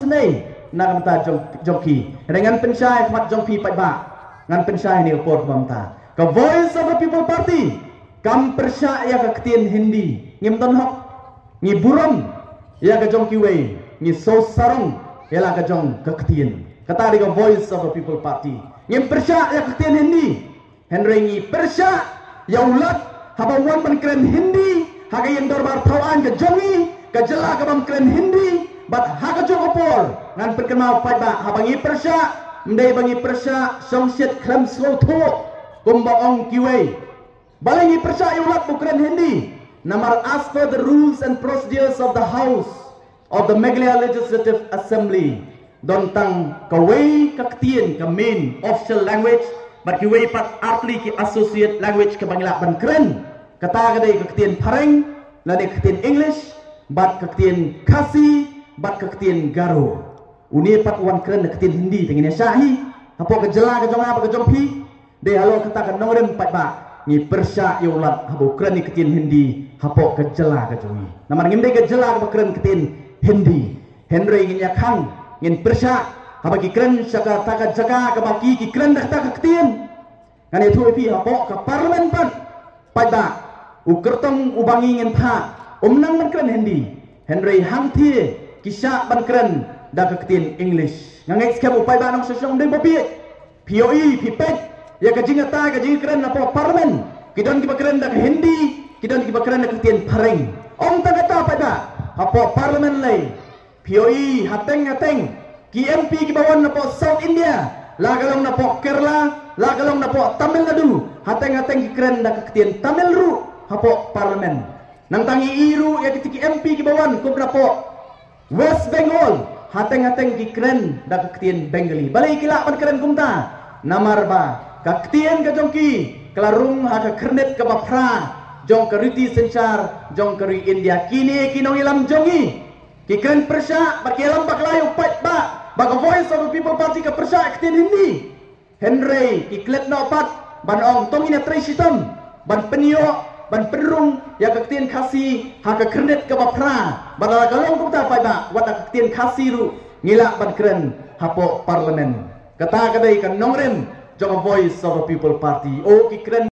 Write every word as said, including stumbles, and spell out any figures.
Nei, na ka bynta jong, jong ki. Hynrei ngan pynshai khmat jong phi paidbah. Ngan pynshai ha kane ka por kaba mynta. Ka Voice of the People Party kam pyrshah ïa ka ktien Hindi. Ngim don hok. Ngi burom ïa ka jong kiwei. Ngi sngewsarong ïa la ka jong ka ktien. Kata dei ka Voice of the People Party. Ngim pyrshah ïa ka ktien Hindi. Hynrei ngi pyrshah ïa u Lat haba wan ban kren Hindi ha ka ïing dorbar thaw aiñ ka jong ngi, ka jylla ka bym kren Hindi, bad ha ka jong ka por ngan pynkynmaw paidbah, haba ngi pyrshah, ym dei ba ngi pyrshah shongshit khlem sngewthuh kumba ong kiwei. Balei ngi pyrshah ïa u Lat ba u kren Hindi? Namar as per the rules and procedures of the House of the Meghalaya Legislative Assembly, don tang kawei ka ktien, ka main official language, bad kiwei pat artylli ki associate language kaba ngi lah ban kren. Kata ka dei ka ktien Phareng, lane ka ktien English, bad ka ktien Khasi, bad ka ktien Garo. Une pat u wan kren da ka ktien Hindi, te ngin ïa shah hi hapoh ka jylla ka jong nga bad ka jong phi. Dei halor kata ka nongrim paidbah ngi pyrshah ïa u Lat haba u kren ïa ka ktien Hindi hapoh ka jylla ka jong ngi. Namar ngim dei ka jylla kaba kren ktien Hindi. Hynrei ngin ïa khang, ngin pyrshah haba ki kren sha kata ka jaka kaba ki, ki kren da kata ka ktien. Ngan ïathuh ïa phi, hapoh ka Parliament pat, paidbah, u kyrtong uba ngi ngin phah um nang ban kren Hindi. Hynrei hangthie ki shah ban kren da ka ktien English. Nga ngeit skhem u paidbah nongshong shnong ym dei ba phi, phi ïohi, phi peit ïa ka jingïatai, ka jingkren hapoh Parliament. Ki don kiba kren da ka Hindi, ki don kiba kren da ka ktien Phareng. Ym tang kata paidbah, hapoh Parliament lei, phi ïohi hateng hateng ki M P kiba wan napoh South India, la ka long napoh Kerala, la ka long napoh Tamil Nadu, hateng hateng ki kren da ka ktien Tamil ruh hapoh Parliament. Nangta ngi ïohi ruh ïa kita ki M P kiba wan kum napoh West Bengal, hateng hateng ki kren da ka ktien Bengali. Balei ki lah ban kren kumta? Namar ba ka ktien ka jong ki ka la rung ha ka khyrnit kaba phra jong ka riti synshar jong ka ri India. Kine ki nongïalam jong ngi ki kren pyrshah bad ki ïalam bakla ïa u paidbah ba ka Voice of the People Party ka pyrshah ïa ka ktien Hindi. Hynrei ki klet noh pat ban ong to ngin ïatrei shitom ban pynïoh, ban pynrung ïa ka ktien Khasi ha ka khyrnit kaba phra. Bad lada ka long kumta paidbah, wat la ka ktien Khasi ruh ngi lah ban kren hapoh Parliament. Kata ka dei ka nongrim jong ka Voice of the People Party. O ki kren